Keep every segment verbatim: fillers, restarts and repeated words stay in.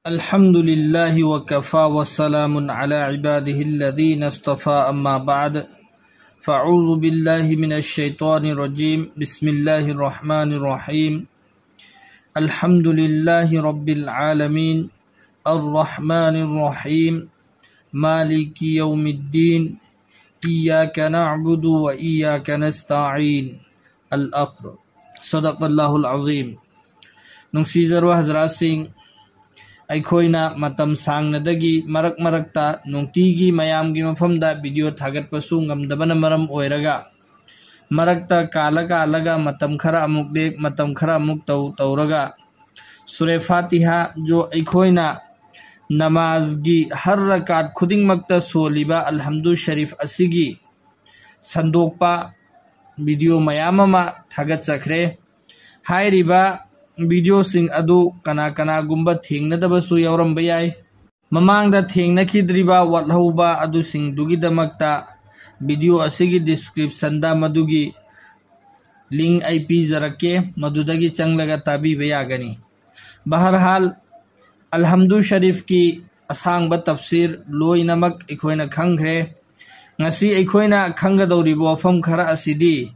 الحمد لله وكفى وسلام على عباده الذين اصطفى، أما بعد، فأعوذ بالله من الشيطان الرجيم. بسم الله الرحمن الرحيم. الحمد لله رب العالمين. الرحمن الرحيم. مالك يوم الدين. إياك نعبد وإياك نستعين. الأخر. صدق الله العظيم. ꯅꯨꯡꯁꯤꯖꯔꯕ ꯍꯖꯔꯥꯠꯁꯤꯡ, ꯑꯩꯈꯣꯏꯅ ꯃꯇꯝ ꯁꯥꯡꯅꯗꯒꯤ ꯃꯔꯛ ꯃꯔꯛꯇ ꯅꯨꯡꯇꯤꯒꯤ ꯃꯌꯥꯝꯒꯤ ꯃꯐꯝꯗ ꯚꯤꯗꯤꯑꯣ ꯊꯥꯒꯠꯄꯁꯨ ꯉꯝꯗꯕꯅ ꯃꯔꯝ ꯑꯣꯏꯔꯒ, ꯃꯔꯛꯇ ꯀꯥꯜꯂ ꯀꯥꯜꯂꯒ ꯃꯇꯝ ꯈꯔ ꯑꯃꯨꯛ ꯂꯦꯛ, ꯃꯇꯝ ꯈꯔ ꯑꯃꯨꯛ ꯇꯧ ꯇꯧꯔꯒ ꯁꯨꯔꯦ ꯐꯥꯇꯤꯍꯥ ꯖꯣ ꯑꯩꯈꯣꯏꯅ ꯅꯃꯥꯖꯒꯤ ꯍꯔ ꯔꯀꯥꯠ ꯈꯨꯗꯤꯡꯃꯛꯇ ꯁꯣꯜꯂꯤꯕ ꯑꯜꯍꯝꯗꯨ ꯁꯔꯤꯐ ꯑꯁꯤꯒꯤ ꯁꯟꯗꯣꯛꯄ ꯚꯤꯗꯤꯑꯣ ꯃꯌꯥꯝ ꯑꯃ ꯊꯥꯒꯠꯆꯈ꯭ꯔꯦ꯫ ꯍꯥꯏꯔꯤꯕ ꯚꯤꯗꯤꯑꯣꯁꯤꯡ ꯑꯗꯨ ꯀꯅꯥ ꯀꯅꯥꯒꯨꯝꯕ ꯊꯦꯡꯅꯗꯕꯁꯨ ꯌꯥꯎꯔꯝꯕ ꯌꯥꯏ꯫ ꯃꯃꯥꯡꯗ ꯊꯦꯡꯅꯈꯤꯗ꯭ꯔꯤꯕ ꯋꯥꯠꯍꯧꯕ ꯑꯗꯨꯁꯤꯡꯗꯨꯒꯤꯗꯃꯛꯇ ꯚꯤꯗꯤꯑꯣ ꯑꯁꯤꯒꯤ ꯗꯤꯁꯀ꯭ꯔꯤꯞꯁꯟꯗ ꯃꯗꯨꯒꯤ ꯂꯤꯡ ꯑꯩ ꯄꯤꯖꯔꯛꯀꯦ, ꯃꯗꯨꯗꯒꯤ ꯆꯪꯂꯒ ꯇꯥꯕꯤꯕ ꯌꯥꯒꯅꯤ꯫ ꯕꯍꯔꯍꯥꯜ, ꯑꯜꯍꯝꯗꯨ ꯁꯔꯤꯐꯀꯤ ꯑꯁꯥꯡꯕ ꯇꯐꯁꯤꯔ ꯂꯣꯏꯅꯃꯛ ꯑꯩꯈꯣꯏꯅ ꯈꯪꯈ꯭ꯔꯦ꯫ ꯉꯁꯤ ꯑꯩꯈꯣꯏꯅ ꯈꯪꯒꯗꯧꯔꯤꯕ ꯋꯥꯐꯝ ꯈꯔ ꯑꯁꯤꯗꯤ,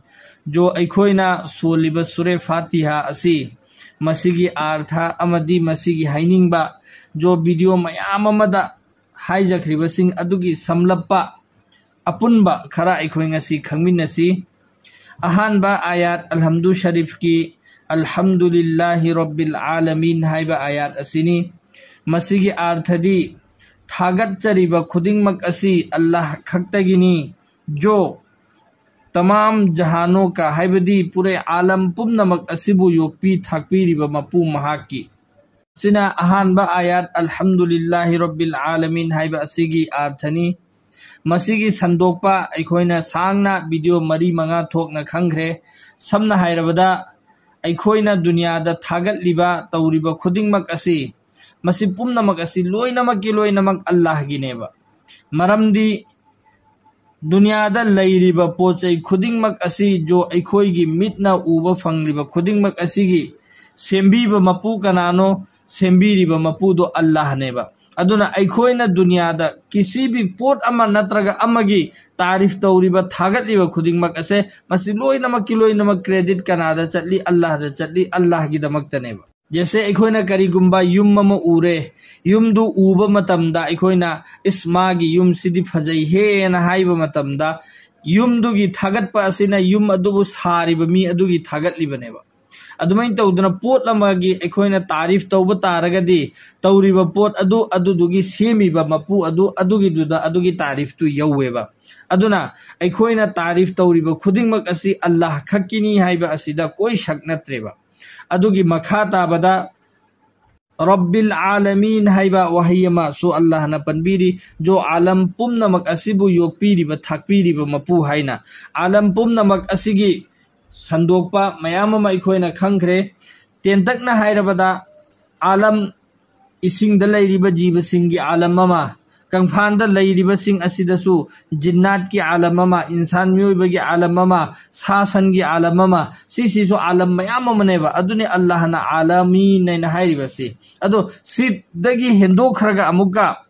ꯖꯣ ꯑꯩꯈꯣꯏꯅ ꯁꯣꯜꯂꯤꯕ ꯁꯨꯔꯦ ꯐꯥꯇꯤꯍꯥ ꯑꯁꯤ, ꯃꯁꯤꯒꯤ ꯑꯥꯔꯊ ꯑꯃꯗꯤ ꯃꯁꯤꯒꯤ ꯍꯥꯏꯅꯤꯡꯕ, ꯖꯣ ꯚꯤꯗꯤꯑꯣ ꯃꯌꯥꯝ ꯑꯃꯗ ꯍꯥꯏꯖꯈ꯭ꯔꯤꯕꯁꯤꯡ ꯑꯗꯨꯒꯤ ꯁꯝꯂꯞꯄ ꯑꯄꯨꯟꯕ ꯈꯔ ꯑꯩꯈꯣꯏ ꯉꯁꯤ ꯈꯪꯃꯤꯟꯅꯁꯤ꯫ ꯑꯍꯥꯟꯕ ꯑꯥꯌꯥꯠ ꯑꯜꯍꯝꯗꯨ ꯁꯔꯤꯐꯀꯤ "ꯑꯜꯍꯝꯗꯨꯂꯤꯜꯂꯥꯍꯤ ꯔꯣꯕꯤꯜ ꯑꯥꯂꯃꯤꯟ" ꯍꯥꯏꯕ ꯑꯥꯌꯥꯠ ꯑꯁꯤꯅꯤ꯫ ꯃꯁꯤꯒꯤ ꯑꯥꯔꯊꯗꯤ, ꯊꯥꯒꯠꯆꯔꯤꯕ ꯈꯨꯗꯤꯡꯃꯛ ꯑꯁꯤ ꯑꯜꯂꯥꯍ ꯈꯛꯇꯒꯤꯅꯤ꯫ ꯖꯣ ꯇꯃꯥꯝ ꯖꯍꯥꯅꯣ ꯀꯥ, ꯍꯥꯏꯕꯗꯤ ꯄꯨꯔꯦ ꯑꯥꯂꯝ ꯄꯨꯝꯅꯃꯛ ꯑꯁꯤꯕꯨ ꯌꯣꯛꯄꯤ ꯊꯥꯛꯄꯤꯔꯤꯕ ꯃꯄꯨ ꯃꯍꯥꯛꯀꯤ꯫ ꯁꯤꯅ ꯑꯍꯥꯟꯕ ꯑꯥꯌꯥꯠ "ꯑꯜꯍꯝꯗꯨꯂꯤꯜꯂꯥꯍꯤ ꯔꯣꯕꯤꯜ ꯑꯥꯂꯃꯤꯟ" ꯍꯥꯏꯕ ꯑꯁꯤꯒꯤ ꯑꯥꯔꯊꯅꯤ꯫ ꯃꯁꯤꯒꯤ ꯁꯟꯗꯣꯛꯄ ꯑꯩꯈꯣꯏꯅ ꯁꯥꯡꯅ ꯚꯤꯗꯤꯑꯣ ꯃꯔꯤ ꯃꯉꯥ ꯊꯣꯛꯅ ꯈꯪꯈ꯭ꯔꯦ꯫ ꯁꯝꯅ ꯍꯥꯏꯔꯕꯗ, ꯑꯩꯈꯣꯏꯅ ꯗꯨꯅꯤꯌꯥꯗ ꯊꯥꯒꯠꯂꯤꯕ, ꯇꯧꯔꯤꯕ ꯈꯨꯗꯤꯡꯃꯛ ꯑꯁꯤ, ꯃꯁꯤ ꯄꯨꯝꯅꯃꯛ ꯑꯁꯤ ꯂꯣꯏꯅꯃꯛꯀꯤ ꯂꯣꯏꯅꯃꯛ ꯑꯜꯂꯥꯍꯒꯤꯅꯦꯕ꯫ ꯃꯔꯝꯗꯤ ꯗꯨꯅꯤꯌꯥꯗ ꯂꯩꯔꯤꯕ ꯄꯣꯠ ꯆꯩ ꯈꯨꯗꯤꯡꯃꯛ ꯑꯁꯤ, ꯖꯣ ꯑꯩꯈꯣꯏꯒꯤ ꯃꯤꯠꯅ ꯎꯕ ꯐꯪꯂꯤꯕ ꯈꯨꯗꯤꯡꯃꯛ ꯑꯁꯤꯒꯤ ꯁꯦꯝꯕꯤꯕ ꯃꯄꯨ ꯀꯅꯥꯅꯣ, ꯁꯦꯝꯕꯤꯔꯤꯕ ꯃꯄꯨꯗꯣ ꯑꯜꯂꯥꯍꯅꯦꯕ꯫ ꯑꯗꯨꯅ ꯑꯩꯈꯣꯏꯅ ꯗꯨꯅꯤꯌꯥꯗ ꯀꯤꯁꯤꯕꯤ ꯄꯣꯠ ꯑꯃ ꯅꯠꯇ꯭ꯔꯒ ꯑꯃꯒꯤ ꯇꯥꯔꯤꯐ ꯇꯧꯔꯤꯕ, ꯊꯥꯒꯠꯂꯤꯕ ꯈꯨꯗꯤꯡꯃꯛ ꯑꯁꯦ, ꯃꯁꯤ ꯂꯣꯏꯅꯃꯛꯀꯤ ꯂꯣꯏꯅꯃꯛ ꯀ꯭ꯔꯦꯗꯤꯠ ꯀꯅꯥꯗ ꯆꯠꯂꯤ? ꯑꯜꯂꯥꯍꯗ ꯆꯠꯂꯤ, ꯑꯜꯂꯥꯍꯒꯤꯗꯃꯛꯇꯅꯦꯕ꯫ ꯖꯦꯁꯦ ꯑꯩꯈꯣꯏꯅ ꯀꯔꯤꯒꯨꯝꯕ ꯌꯨꯝ ꯑꯃ ꯎꯔꯦ, ꯌꯨꯝꯗꯨ ꯎꯕ ꯃꯇꯝꯗ ꯑꯩꯈꯣꯏꯅ, "ꯏꯁ, ꯃꯥꯒꯤ ꯌꯨꯝꯁꯤꯗꯤ ꯐꯖꯩꯍꯦꯅ" ꯍꯥꯏꯕ ꯃꯇꯝꯗ, ꯌꯨꯝꯗꯨꯒꯤ ꯊꯥꯒꯠꯄ ꯑꯁꯤꯅ ꯌꯨꯝ ꯑꯗꯨꯕꯨ ꯁꯥꯔꯤꯕ ꯃꯤ ꯑꯗꯨꯒꯤ ꯊꯥꯒꯠꯂꯤꯕꯅꯦꯕ꯫ ꯑꯗꯨꯃꯥꯏꯅ ꯇꯧꯗꯅ ꯄꯣꯠ ꯑꯃꯒꯤ ꯑꯩꯈꯣꯏꯅ ꯇꯥꯔꯤꯐ ꯇꯧꯕ ꯇꯥꯔꯒꯗꯤ, ꯇꯧꯔꯤꯕ ꯄꯣꯠ ꯑꯗꯨ, ꯑꯗꯨꯗꯨꯒꯤ ꯁꯦꯝꯃꯤꯕ ꯃꯄꯨ ꯑꯗꯨ, ꯑꯗꯨꯒꯤꯗꯨꯗ ꯑꯗꯨꯒꯤ ꯇꯥꯔꯤꯐꯇꯨ ꯌꯧꯋꯦꯕ꯫ ꯑꯗꯨꯅ ꯑꯩꯈꯣꯏꯅ ꯇꯥꯔꯤꯐ ꯇꯧꯔꯤꯕ ꯈꯨꯗꯤꯡꯃꯛ ꯑꯁꯤ ꯑꯜꯂꯥꯍ ꯈꯛꯀꯤꯅꯤ ꯍꯥꯏꯕ ꯑꯁꯤꯗ ꯀꯣꯏ ꯁꯛ ꯅꯠꯇ꯭ꯔꯦꯕ꯫ ꯑꯗꯨꯒꯤ ꯃꯈꯥ ꯇꯥꯕꯗ ꯔꯕꯤꯜ ꯑꯥꯂꯃꯤꯟ ꯍꯥꯏꯕ ꯋꯥꯍꯩ ꯑꯃꯁꯨ ꯑꯜꯂꯥꯍꯅ ꯄꯟꯕꯤꯔꯤ, ꯖꯣ ꯑꯥꯂꯝ ꯄꯨꯝꯅꯃꯛ ꯑꯁꯤꯕꯨ ꯌꯣꯛꯄꯤꯔꯤꯕ, ꯊꯥꯛꯄꯤꯔꯤꯕ ꯃꯄꯨ ꯍꯥꯏꯅ꯫ ꯑꯥꯂꯝ ꯄꯨꯝꯅꯃꯛ ꯑꯁꯤꯒꯤ ꯁꯟꯗꯣꯛꯄ ꯃꯌꯥꯝ ꯑꯃ ꯑꯩꯈꯣꯏꯅ ꯈꯪꯈ꯭ꯔꯦ꯫ ꯇꯦꯟꯇꯛꯅ ꯍꯥꯏꯔꯕꯗ, ꯑꯥꯂꯝ, ꯏꯁꯤꯡꯗ ꯂꯩꯔꯤꯕ ꯖꯤꯕꯁꯤꯡꯒꯤ ꯑꯥꯂꯝ ꯑꯃ, ꯀꯪꯐꯥꯟꯗ ꯂꯩꯔꯤꯕꯁꯤꯡ ꯑꯁꯤꯗꯁꯨ ꯖꯤꯟꯅꯥꯠꯀꯤ ꯑꯥꯂꯝ ꯑꯃ, ꯏꯟꯁꯥꯟ ꯃꯤꯑꯣꯏꯕꯒꯤ ꯑꯥꯂꯝ ꯑꯃ, ꯁꯥ ꯁꯟꯒꯤ ꯑꯥꯂꯝ ꯑꯃ, ꯁꯤꯁꯤꯁꯨ ꯑꯥꯂꯝ ꯃꯌꯥꯝ ꯑꯃꯅꯦꯕ꯫ ꯑꯗꯨꯅꯤ ꯑꯜꯂꯥꯍꯅ ꯑꯥꯂꯃꯤꯟ ꯍꯥꯏꯅ ꯍꯥꯏꯔꯤꯕꯁꯤ꯫ ꯑꯗꯣ ꯁꯤꯗꯒꯤ ꯍꯦꯟꯗꯣꯛꯈ꯭ꯔꯒ ꯑꯃꯨꯛꯀ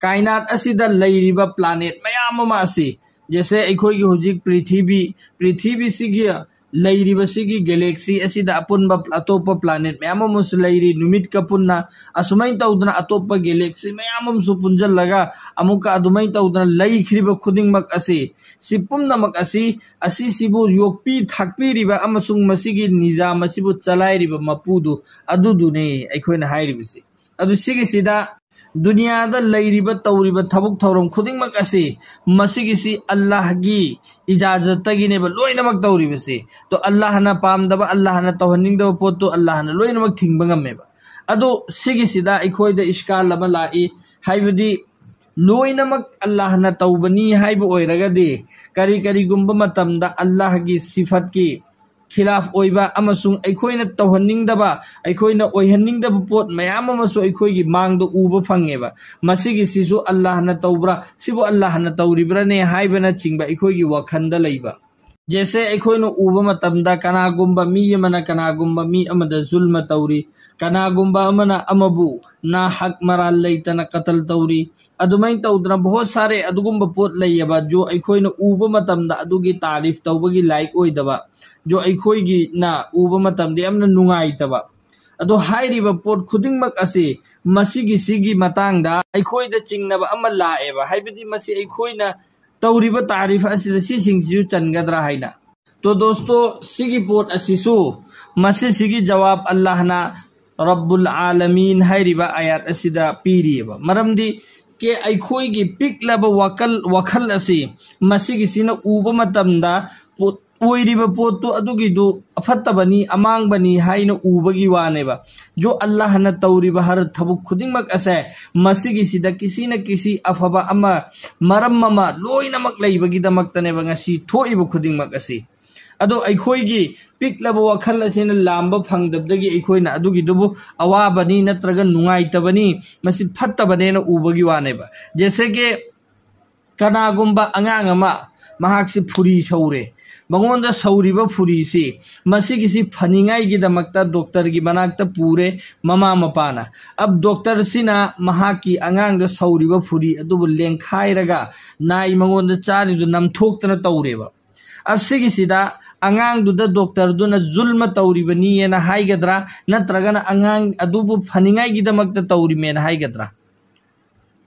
ꯀꯥꯏꯅꯥꯠ ꯑꯁꯤꯗ ꯂꯩꯔꯤꯕ ꯄ꯭ꯂꯥꯅꯦꯠ ꯃꯌꯥꯝ ꯑꯃ ꯑꯁꯤ, ꯖꯦꯁꯦ ꯑꯩꯈꯣꯏꯒꯤ ꯍꯧꯖꯤꯛ ꯄ꯭ꯔꯤꯊꯤꯕꯤ, ꯄ꯭ꯔꯤꯊꯤꯕꯤꯁꯤꯒꯤ ꯂꯩꯔꯤꯕꯁꯤꯒꯤ ꯒꯦꯂꯦꯛꯁꯤ ꯑꯁꯤꯗ ꯑꯄꯨꯟꯕ ꯑꯇꯣꯞꯄ ꯄ꯭ꯂꯥꯅꯦꯠ ꯃꯌꯥꯝ ꯑꯃꯁꯨ ꯂꯩꯔꯤ, ꯅꯨꯃꯤꯠꯀ ꯄꯨꯟꯅ꯫ ꯑꯁꯨꯃꯥꯏꯅ ꯇꯧꯗꯅ ꯑꯇꯣꯞꯄ ꯒꯦꯂꯦꯛꯁꯤ ꯃꯌꯥꯝ ꯑꯃꯁꯨ ꯄꯨꯟꯁꯤꯜꯂꯒ ꯑꯃꯨꯛꯀ ꯑꯗꯨꯃꯥꯏꯅ ꯇꯧꯗꯅ ꯂꯩꯈ꯭ꯔꯤꯕ ꯈꯨꯗꯤꯡꯃꯛ ꯑꯁꯤ, ꯁꯤ ꯄꯨꯝꯅꯃꯛ ꯑꯁꯤ, ꯑꯁꯤꯁꯤꯕꯨ ꯌꯣꯛꯄꯤ ꯊꯥꯛꯄꯤꯔꯤꯕ ꯑꯃꯁꯨꯡ ꯃꯁꯤꯒꯤ ꯅꯤꯖꯥꯝ ꯑꯁꯤꯕꯨ ꯆꯂꯥꯏꯔꯤꯕ ꯃꯄꯨꯗꯨ ꯑꯗꯨꯗꯨꯅꯦ ꯑꯩꯈꯣꯏꯅ ꯍꯥꯏꯔꯤꯕꯁꯤ꯫ ꯑꯗꯨ ꯁꯤꯒꯤꯁꯤꯗ ꯗꯨꯅꯤꯌꯥꯗ ꯂꯩꯔꯤꯕ ꯇꯧꯔꯤꯕ ꯊꯕꯛ ꯊꯧꯔꯝ ꯈꯨꯗꯤꯡꯃꯛ ꯑꯁꯤ ꯃꯁꯤꯒꯤꯁꯤ ꯑꯜꯂꯥꯍꯒꯤ ꯏꯖꯥꯖꯠꯇꯒꯤꯅꯦꯕ ꯂꯣꯏꯅꯃꯛ ꯇꯧꯔꯤꯕꯁꯤ꯫ ꯇꯣ ꯑꯜꯂꯥꯍꯅ ꯄꯥꯝꯗꯕ, ꯑꯜꯂꯥꯍꯅ ꯇꯧꯍꯟꯅꯤꯡꯗꯕ ꯄꯣꯠꯇꯨ ꯑꯜꯂꯥꯍꯅ ꯂꯣꯏꯅꯃꯛ ꯊꯤꯡꯕ ꯉꯝꯃꯦꯕ꯫ ꯑꯗꯣ ꯁꯤꯒꯤꯁꯤꯗ ꯑꯩꯈꯣꯏꯗ ꯏꯁꯀꯥꯜ ꯑꯃ ꯂꯥꯛꯏ, ꯍꯥꯏꯕꯗꯤ ꯂꯣꯏꯅꯃꯛ ꯑꯜꯂꯥꯍꯅ ꯇꯧꯕꯅꯤ ꯍꯥꯏꯕ ꯑꯣꯏꯔꯒꯗꯤ ꯀꯔꯤ ꯀꯔꯤꯒꯨꯝꯕ ꯃꯇꯝꯗ ꯑꯜꯂꯥꯍꯒꯤ ꯁꯤꯐꯠꯀꯤ ꯈꯤꯂꯥꯐ ꯑꯣꯏꯕ ꯑꯃꯁꯨꯡ ꯑꯩꯈꯣꯏꯅ ꯇꯧꯍꯟꯅꯤꯡꯗꯕ, ꯑꯩꯈꯣꯏꯅ ꯑꯣꯏꯍꯟꯅꯤꯡꯗꯕ ꯄꯣꯠ ꯃꯌꯥꯝ ꯑꯃꯁꯨ ꯑꯩꯈꯣꯏꯒꯤ ꯃꯥꯡꯗ ꯎꯕ ꯐꯪꯉꯦꯕ꯫ ꯃꯁꯤꯒꯤꯁꯤꯁꯨ ꯑꯜꯂꯥꯍꯅ ꯇꯧꯕ꯭ꯔꯥ, ꯁꯤꯕꯨ ꯑꯜꯂꯥꯍꯅ ꯇꯧꯔꯤꯕ꯭ꯔꯥꯅꯦ ꯍꯥꯏꯕꯅꯆꯤꯡꯕ ꯑꯩꯈꯣꯏꯒꯤ ꯋꯥꯈꯜꯗ ꯂꯩꯕ꯫ ꯖꯦꯁꯦ ꯑꯩꯈꯣꯏꯅ ꯎꯕ ꯃꯇꯝꯗ ꯀꯅꯥꯒꯨꯝꯕ ꯃꯤ ꯑꯃꯅ ꯀꯅꯥꯒꯨꯝꯕ ꯃꯤ ꯑꯃꯗ ꯖꯨꯜꯃ ꯇꯧꯔꯤ, ꯀꯅꯥꯒꯨꯝꯕ ꯑꯃꯅ ꯑꯃꯕꯨ ꯅꯥꯍꯛ ꯃꯔꯥꯜ ꯂꯩꯇꯅ ꯀꯇꯜ ꯇꯧꯔꯤ, ꯑꯗꯨꯃꯥꯏꯅ ꯇꯧꯗꯅ ꯕꯍꯣꯠ ꯁꯥꯔꯦ ꯑꯗꯨꯒꯨꯝꯕ ꯄꯣꯠ ꯂꯩꯌꯦꯕ, ꯖꯣ ꯑꯩꯈꯣꯏꯅ ꯎꯕ ꯃꯇꯝꯗ ꯑꯗꯨꯒꯤ ꯇꯥꯔꯤꯐ ꯇꯧꯕꯒꯤ ꯂꯥꯏꯛ ꯑꯣꯏꯗꯕ, ꯖꯣ ꯑꯩꯈꯣꯏꯒꯤꯅ ꯎꯕ ꯃꯇꯝꯗ ꯌꯥꯝꯅ ꯅꯨꯡꯉꯥꯏꯇꯕ꯫ ꯑꯗꯣ ꯍꯥꯏꯔꯤꯕ ꯄꯣꯠ ꯈꯨꯗꯤꯡꯃꯛ ꯑꯁꯤ ꯃꯁꯤꯒꯤꯁꯤꯒꯤ ꯃꯇꯥꯡꯗ ꯑꯩꯈꯣꯏꯗ ꯆꯤꯡꯅꯕ ꯑꯃ ꯂꯥꯛꯑꯦꯕ, ꯍꯥꯏꯕꯗꯤ ꯃꯁꯤ ꯑꯩꯈꯣꯏꯅ ꯇꯧꯔꯤꯕ ꯇꯥꯔꯤꯐ ꯑꯁꯤꯗ ꯁꯤꯁꯤꯡꯁꯤꯁꯨ ꯆꯟꯒꯗ꯭ꯔꯥ ꯍꯥꯏꯅ꯫ ꯇꯣ ꯗꯣꯁꯇꯣ, ꯁꯤꯒꯤ ꯄꯣꯠ ꯑꯁꯤꯁꯨ, ꯃꯁꯤꯁꯤꯒꯤ ꯖꯋꯥꯕ ꯑꯜꯂꯥꯍꯅ ꯔꯕꯨꯜ ꯑꯥꯂꯃꯤꯟ ꯍꯥꯏꯔꯤꯕ ꯑꯥꯌꯥꯠ ꯑꯁꯤꯗ ꯄꯤꯔꯤꯑꯕ꯫ ꯃꯔꯝꯗꯤ ꯀꯦ ꯑꯩꯈꯣꯏꯒꯤ ꯄꯤꯛꯂꯕ ꯋꯥꯈꯜ, ꯋꯥꯈꯜ ꯑꯁꯤ ꯃꯁꯤꯒꯤꯁꯤꯅ ꯎꯕ ꯃꯇꯝꯗ ꯄꯣꯠ, ꯑꯣꯏꯔꯤꯕ ꯄꯣꯠꯇꯨ ꯑꯗꯨꯒꯤꯗꯨ ꯑꯐꯠꯇꯕꯅꯤ, ꯑꯃꯥꯡꯕꯅꯤ ꯍꯥꯏꯅ ꯎꯕꯒꯤ ꯋꯥꯅꯦꯕ꯫ ꯖꯣ ꯑꯜꯂꯥꯍꯅ ꯇꯧꯔꯤꯕ ꯍꯔ ꯊꯕꯛ ꯈꯨꯗꯤꯡꯃꯛ ꯑꯁꯦ ꯃꯁꯤꯒꯤꯁꯤꯗ ꯀꯤꯁꯤꯅ ꯀꯤꯁꯤ ꯑꯐꯕ ꯑꯃ, ꯃꯔꯝ ꯑꯃ ꯂꯣꯏꯅꯃꯛ ꯂꯩꯕꯒꯤꯗꯃꯛꯇꯅꯦꯕ ꯉꯁꯤ ꯊꯣꯛꯏꯕ ꯈꯨꯗꯤꯡꯃꯛ ꯑꯁꯤ꯫ ꯑꯗꯣ ꯑꯩꯈꯣꯏꯒꯤ ꯄꯤꯛꯂꯕ ꯋꯥꯈꯜ ꯑꯁꯤꯅ ꯂꯥꯝꯕ ꯐꯪꯗꯕꯗꯒꯤ ꯑꯩꯈꯣꯏꯅ ꯑꯗꯨꯒꯤꯗꯨꯕꯨ ꯑꯋꯥꯕꯅꯤ ꯅꯠꯇ꯭ꯔꯒ ꯅꯨꯡꯉꯥꯏꯇꯕꯅꯤ, ꯃꯁꯤ ꯐꯠꯇꯕꯅꯦꯅ ꯎꯕꯒꯤ ꯋꯥꯅꯦꯕ꯫ ꯖꯦꯁꯦ ꯀꯦ ꯀꯅꯥꯒꯨꯝꯕ ꯑꯉꯥꯡ ꯑꯃ, ꯃꯍꯥꯛꯁꯤ ꯐꯨꯔꯤ ꯁꯧꯔꯦ, ꯃꯉꯣꯟꯗ ꯁꯧꯔꯤꯕ ꯐꯨꯔꯤꯁꯤ, ꯃꯁꯤꯒꯤꯁꯤ ꯐꯅꯤꯡꯉꯥꯏꯒꯤꯗꯃꯛꯇ ꯗꯣꯛꯇꯔꯒꯤ ꯃꯅꯥꯛꯇ ꯄꯨꯔꯦ ꯃꯃꯥ ꯃꯄꯥꯅ꯫ ꯑꯕ ꯗꯣꯛꯇꯔꯁꯤꯅ ꯃꯍꯥꯛꯀꯤ ꯑꯉꯥꯡꯗ ꯁꯧꯔꯤꯕ ꯐꯨꯔꯤ ꯑꯗꯨꯕꯨ ꯂꯦꯡꯈꯥꯏꯔꯒ ꯅꯥꯏ ꯃꯉꯣꯟꯗ ꯆꯥꯔꯤꯗꯨ ꯅꯝꯊꯣꯛꯇꯅ ꯇꯧꯔꯦꯕ꯫ ꯑꯕ ꯁꯤꯒꯤꯁꯤꯗ ꯑꯉꯥꯡꯗꯨꯗ ꯗꯣꯛꯇꯔꯗꯨꯅ ꯖꯨꯜꯃ ꯇꯧꯔꯤꯕꯅꯤꯅ ꯍꯥꯏꯒꯗ꯭ꯔꯥ, ꯅꯠꯇ꯭ꯔꯒꯅ ꯑꯉꯥꯡ ꯑꯗꯨꯕꯨ ꯐꯅꯤꯡꯉꯥꯏꯒꯤꯗꯃꯛꯇ ꯇꯧꯔꯤꯃꯦꯅ ꯍꯥꯏꯒꯗ꯭ꯔꯥ?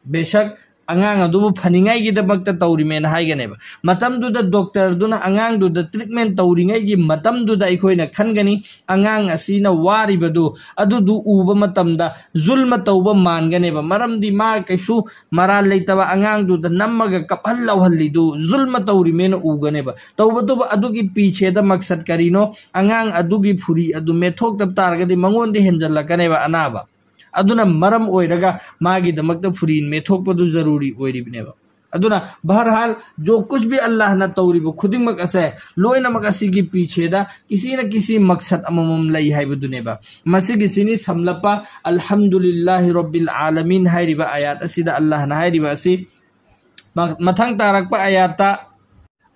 ꯕꯦꯁꯛ ꯑꯉꯥꯡ ꯑꯗꯨꯕꯨ ꯐꯅꯤꯡꯉꯥꯏꯒꯤꯗꯃꯛꯇ ꯇꯧꯔꯤꯃꯦꯅ ꯍꯥꯏꯒꯅꯦꯕ꯫ ꯃꯇꯝꯗꯨꯗ ꯗꯣꯛꯇꯔꯗꯨꯅ ꯑꯉꯥꯡꯗꯨꯗ ꯇ꯭ꯔꯤꯠꯃꯦꯟ ꯇꯧꯔꯤꯉꯩꯒꯤ ꯃꯇꯝꯗꯨꯗ ꯑꯩꯈꯣꯏꯅ ꯈꯟꯒꯅꯤ, ꯑꯉꯥꯡ ꯑꯁꯤꯅ ꯋꯥꯔꯤꯕꯗꯨ ꯑꯗꯨꯗꯨ ꯎꯕ ꯃꯇꯝꯗ ꯖꯨꯜꯃ ꯇꯧꯕ ꯃꯥꯟꯒꯅꯦꯕ꯫ ꯃꯔꯝꯗꯤ ꯃꯥ ꯀꯩꯁꯨ ꯃꯔꯥꯜ ꯂꯩꯇꯕ ꯑꯉꯥꯡꯗꯨꯗ ꯅꯝꯃꯒ ꯀꯞꯍꯜ ꯂꯥꯎꯍꯜꯂꯤꯗꯨ ꯖꯨꯜꯃ ꯇꯧꯔꯤꯃꯦꯅ ꯎꯒꯅꯦꯕ꯫ ꯇꯧꯕꯇꯕꯨ ꯑꯗꯨꯒꯤ ꯄꯤꯁꯦꯗ ꯃꯛꯁꯠ ꯀꯔꯤꯅꯣ? ꯑꯉꯥꯡ ꯑꯗꯨꯒꯤ ꯐꯨꯔꯤ ꯑꯗꯨ ꯃꯦꯠꯊꯣꯛꯇꯕ ꯇꯥꯔꯒꯗꯤ ꯃꯉꯣꯟꯗ ꯍꯦꯟꯖꯜꯂꯛꯀꯅꯦꯕ ꯑꯅꯥꯕ꯫ ꯑꯗꯨꯅ ꯃꯔꯝ ꯑꯣꯏꯔꯒ ꯃꯥꯒꯤꯗꯃꯛꯇ ꯐꯨꯔꯤ ꯃꯦꯠꯊꯣꯛꯄꯗꯨ ꯖꯔꯨꯔꯤ ꯑꯣꯏꯔꯤꯕꯅꯦꯕ꯫ ꯑꯗꯨꯅ ꯕꯍꯔꯍꯥꯜ, ꯖꯣ ꯀꯨꯁ ꯚꯤ ꯑꯜꯂꯥꯍꯅ ꯇꯧꯔꯤꯕ ꯈꯨꯗꯤꯡꯃꯛ ꯑꯁꯦ ꯂꯣꯏꯅꯃꯛ ꯑꯁꯤꯒꯤ ꯄꯤꯁꯦꯗ ꯀꯤꯁꯤꯅ ꯀꯤꯁꯤ ꯃꯛꯁꯠ ꯑꯃꯃꯝ ꯂꯩ ꯍꯥꯏꯕꯗꯨꯅꯦꯕ꯫ ꯃꯁꯤꯒꯤꯁꯤꯅꯤ ꯁꯝꯂꯞꯄ ꯑꯜꯍꯝꯗꯨꯂꯤꯜꯂꯥꯍꯤ ꯔꯕꯤꯜ ꯑꯥꯂꯃꯤꯟ ꯍꯥꯏꯔꯤꯕ ꯑꯥꯌꯥꯠ ꯑꯁꯤꯗ ꯑꯜꯂꯥꯍꯅ ꯍꯥꯏꯔꯤꯕ ꯑꯁꯤ꯫ ꯃ-, ꯃꯊꯪ ꯇꯥꯔꯛꯄ ꯑꯥꯌꯥꯠꯇ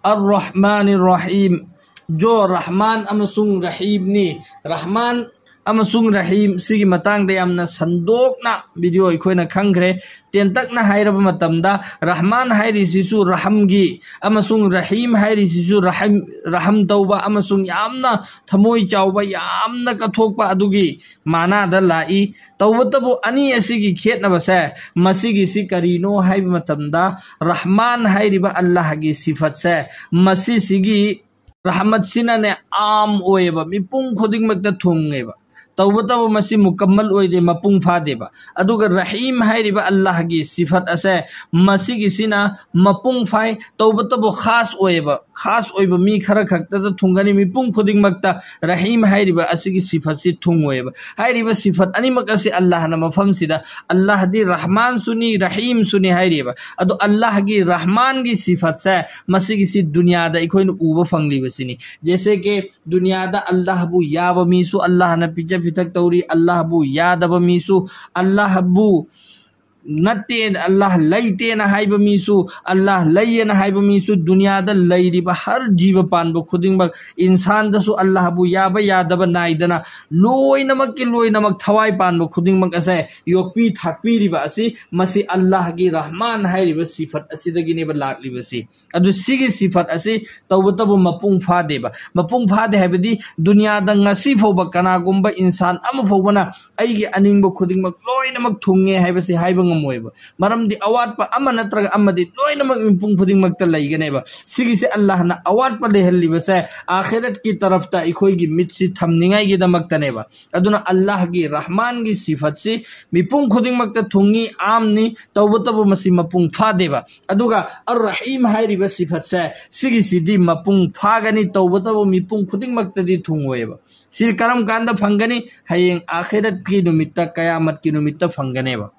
ꯑꯔ ꯔꯍꯃꯥꯟ ꯔꯍꯤꯝ꯫ ꯖꯣ ꯔꯍꯃꯥꯟ ꯑꯃꯁꯨꯡ ꯔꯍꯤꯝꯅꯤ꯫ ꯔꯍꯃꯥꯟ ꯑꯃꯁꯨꯡ ꯔꯍꯤꯝ ꯁꯤꯒꯤ ꯃꯇꯥꯡꯗ ꯌꯥꯝꯅ ꯁꯟꯗꯣꯛꯅ ꯚꯤꯗꯤꯑꯣ ꯑꯩꯈꯣꯏꯅ ꯈꯪꯈ꯭ꯔꯦ꯫ ꯇꯦꯟꯇꯛꯅ ꯍꯥꯏꯔꯕ ꯃꯇꯝꯗ, ꯔꯍꯃꯥꯟ ꯍꯥꯏꯔꯤꯁꯤꯁꯨ ꯔꯍꯝꯒꯤ ꯑꯃꯁꯨꯡ ꯔꯍꯤꯝ ꯍꯥꯏꯔꯤꯁꯤꯁꯨ ꯔꯍꯝ, ꯔꯍꯝ ꯇꯧꯕ ꯑꯃꯁꯨꯡ ꯌꯥꯝꯅ ꯊꯃꯣꯏ ꯆꯥꯎꯕ, ꯌꯥꯝꯅ ꯀꯠꯊꯣꯛꯄ ꯑꯗꯨꯒꯤ ꯃꯥꯅꯥꯗ ꯂꯥꯛꯏ꯫ ꯇꯧꯕꯇꯕꯨ ꯑꯅꯤ ꯑꯁꯤꯒꯤ ꯈꯦꯠꯅꯕꯁꯦ, ꯃꯁꯤꯒꯤꯁꯤ ꯀꯔꯤꯅꯣ ꯍꯥꯏꯕ ꯃꯇꯝꯗ, ꯔꯍꯃꯥꯟ ꯍꯥꯏꯔꯤꯕ ꯑꯜꯂꯥꯍꯒꯤ ꯁꯤꯐꯠꯁꯦ, ꯃꯁꯤꯁꯤꯒꯤ ꯔꯍꯃꯠꯁꯤꯅꯅꯦ ꯑꯥꯝ ꯑꯣꯏꯌꯦꯕ, ꯃꯤꯄꯨꯝ ꯈꯨꯗꯤꯡꯃꯛꯇ ꯊꯨꯡꯉꯦꯕ꯫ ꯇꯧꯕꯇꯕꯨ ꯃꯁꯤ ꯃꯨꯀꯝꯃꯜ ꯑꯣꯏꯗꯦ, ꯃꯄꯨꯡ ꯐꯥꯗꯦꯕ꯫ ꯑꯗꯨꯒ ꯔꯍꯤꯝ ꯍꯥꯏꯔꯤꯕ ꯑꯜꯂꯥꯍꯒꯤ ꯁꯤꯐꯠ ꯑꯁꯦ, ꯃꯁꯤꯒꯤꯁꯤꯅ ꯃꯄꯨꯡ ꯐꯥꯏ, ꯇꯧꯕꯇꯕꯨ ꯈꯥꯁ ꯑꯣꯏꯌꯦꯕ꯫ ꯈꯥꯁ ꯑꯣꯏꯕ ꯃꯤ ꯈꯔ ꯈꯛꯇꯗ ꯊꯨꯡꯒꯅꯤ, ꯃꯤꯄꯨꯝ ꯈꯨꯗꯤꯡꯃꯛꯇ ꯔꯍꯤꯝ ꯍꯥꯏꯔꯤꯕ ꯑꯁꯤꯒꯤ ꯁꯤꯐꯠꯁꯤ ꯊꯨꯡꯉꯣꯏꯕ꯫ ꯍꯥꯏꯔꯤꯕ ꯁꯤꯐꯠ ꯑꯅꯤꯃꯛ ꯑꯁꯤ ꯑꯜꯂꯥꯍꯅ ꯃꯐꯝꯁꯤꯗ, ꯑꯜꯂꯥꯍꯗꯤ ꯔꯍꯃꯥꯟꯁꯨꯅꯤ, ꯔꯍꯤꯝꯁꯨꯅꯤ ꯍꯥꯏꯔꯤꯕ꯫ ꯑꯗꯣ ꯑꯜꯂꯥꯍꯒꯤ ꯔꯍꯃꯥꯟꯒꯤ ꯁꯤꯐꯠꯁꯦ, ꯃꯁꯤꯒꯤꯁꯤ ꯗꯨꯅꯤꯌꯥꯗ ꯑꯩꯈꯣꯏꯅ ꯎꯕ ꯐꯪꯂꯤꯕꯁꯤꯅꯤ꯫ ꯖꯦꯁꯦ ꯀꯦ ꯗꯨꯅꯤꯌꯥꯗ ꯑꯜꯂꯥꯍꯕꯨ ꯌꯥꯕ ꯃꯤꯁꯨ ꯑꯜꯂꯥꯍꯅ ꯄꯤꯖ ꯄꯤꯊꯛ ꯇꯧꯔꯤ, ꯑꯜꯂꯥꯍꯕꯨ ꯌꯥꯗꯕ ꯃꯤꯁꯨ, ꯑꯜꯂꯥꯍꯕꯨ ꯅꯠꯇꯦ, ꯑꯜꯂꯥꯍ ꯂꯩꯇꯦꯅ ꯍꯥꯏꯕ ꯃꯤꯁꯨ, ꯑꯜꯂꯥꯍ ꯂꯩꯌꯦꯅ ꯍꯥꯏꯕ ꯃꯤꯁꯨ, ꯗꯨꯅꯤꯌꯥꯗ ꯂꯩꯔꯤꯕ ꯍꯔ ꯖꯤꯕ ꯄꯥꯟꯕ ꯈꯨꯗꯤꯡꯃꯛ, ꯏꯟꯁꯥꯟꯗꯁꯨ ꯑꯜꯂꯥꯍꯕꯨ ꯌꯥꯕ ꯌꯥꯗꯕ ꯅꯥꯏꯗꯅ, ꯂꯣꯏꯅꯃꯛꯀꯤ ꯂꯣꯏꯅꯃꯛ ꯊꯋꯥꯏ ꯄꯥꯟꯕ ꯈꯨꯗꯤꯡꯃꯛ ꯑꯁꯦ ꯌꯣꯛꯄꯤ ꯊꯥꯛꯄꯤꯔꯤꯕ ꯑꯁꯤ, ꯃꯁꯤ ꯑꯜꯂꯥꯍꯒꯤ ꯔꯍꯃꯥꯟ ꯍꯥꯏꯔꯤꯕ ꯁꯤꯐꯠ ꯑꯁꯤꯗꯒꯤꯅꯦꯕ ꯂꯥꯛꯂꯤꯕꯁꯤ꯫ ꯑꯗꯨ ꯁꯤꯒꯤ ꯁꯤꯐꯠ ꯑꯁꯤ ꯇꯧꯕꯇꯕꯨ ꯃꯄꯨꯡ ꯐꯥꯗꯦꯕ꯫ ꯃꯄꯨꯡ ꯐꯥꯗꯦ ꯍꯥꯏꯕꯗꯤ, ꯗꯨꯅꯤꯌꯥꯗ ꯉꯁꯤ ꯐꯥꯎꯕ ꯀꯅꯥꯒꯨꯝꯕ ꯏꯟꯁꯥꯟ ꯑꯃ ꯐꯥꯎꯕꯅ ꯑꯩꯒꯤ ꯑꯅꯤꯡꯕ ꯈꯨꯗꯤꯡꯃꯛ ꯂꯣꯏꯅꯃꯛ ꯊꯨꯡꯉꯦ ꯍꯥꯏꯕꯁꯤ ꯍꯥꯏꯕ ꯉꯝꯃꯣꯏꯕ꯫ ꯃꯔꯝꯗꯤ ꯑꯋꯥꯠꯄ ꯑꯃ ꯅꯠꯇ꯭ꯔꯒ ꯑꯃꯗꯤ ꯂꯣꯏꯅꯃꯛ ꯃꯤꯄꯨꯝ ꯈꯨꯗꯤꯡꯃꯛꯇ ꯂꯩꯒꯅꯦꯕ꯫ ꯁꯤꯒꯤꯁꯦ ꯑꯜꯂꯥꯍꯅ ꯑꯋꯥꯠꯄ ꯂꯩꯍꯜꯂꯤꯕꯁꯦ ꯑꯥꯈꯤꯔꯠꯀꯤ ꯇꯔꯐꯇ ꯑꯩꯈꯣꯏꯒꯤ ꯃꯤꯠꯁꯤ ꯊꯝꯅꯤꯡꯉꯥꯏꯒꯤꯗꯃꯛꯇꯅꯦꯕ꯫ ꯑꯗꯨꯅ ꯑꯜꯂꯥꯍꯒꯤ ꯔꯍꯃꯥꯟꯒꯤ ꯁꯤꯐꯠꯁꯤ ꯃꯤꯄꯨꯝ ꯈꯨꯗꯤꯡꯃꯛꯇ ꯊꯨꯡꯉꯤ, ꯑꯥꯝꯅꯤ, ꯇꯧꯕꯇꯕꯨ ꯃꯁꯤ ꯃꯄꯨꯡ ꯐꯥꯗꯦꯕ꯫ ꯑꯗꯨꯒ ꯑꯔ ꯔꯍꯤꯝ ꯍꯥꯏꯔꯤꯕ ꯁꯤꯐꯠꯁꯦ, ꯁꯤꯒꯤꯁꯤꯗꯤ ꯃꯄꯨꯡ ꯐꯥꯒꯅꯤ, ꯇꯧꯕꯇꯕꯨ ꯃꯤꯄꯨꯝ ꯈꯨꯗꯤꯡꯃꯛꯇꯗꯤ ꯊꯨꯡꯉꯣꯏꯕ꯫ ꯁꯤ ꯀꯔꯝ ꯀꯥꯟꯗ ꯐꯪꯒꯅꯤ? ꯍꯌꯦꯡ ꯑꯥꯈꯤꯔꯠꯀꯤ ꯅꯨꯃꯤꯠꯇ, ꯀꯌꯥꯃꯠꯀꯤ ꯅꯨꯃꯤꯠꯇ ꯐꯪꯒꯅꯦꯕ꯫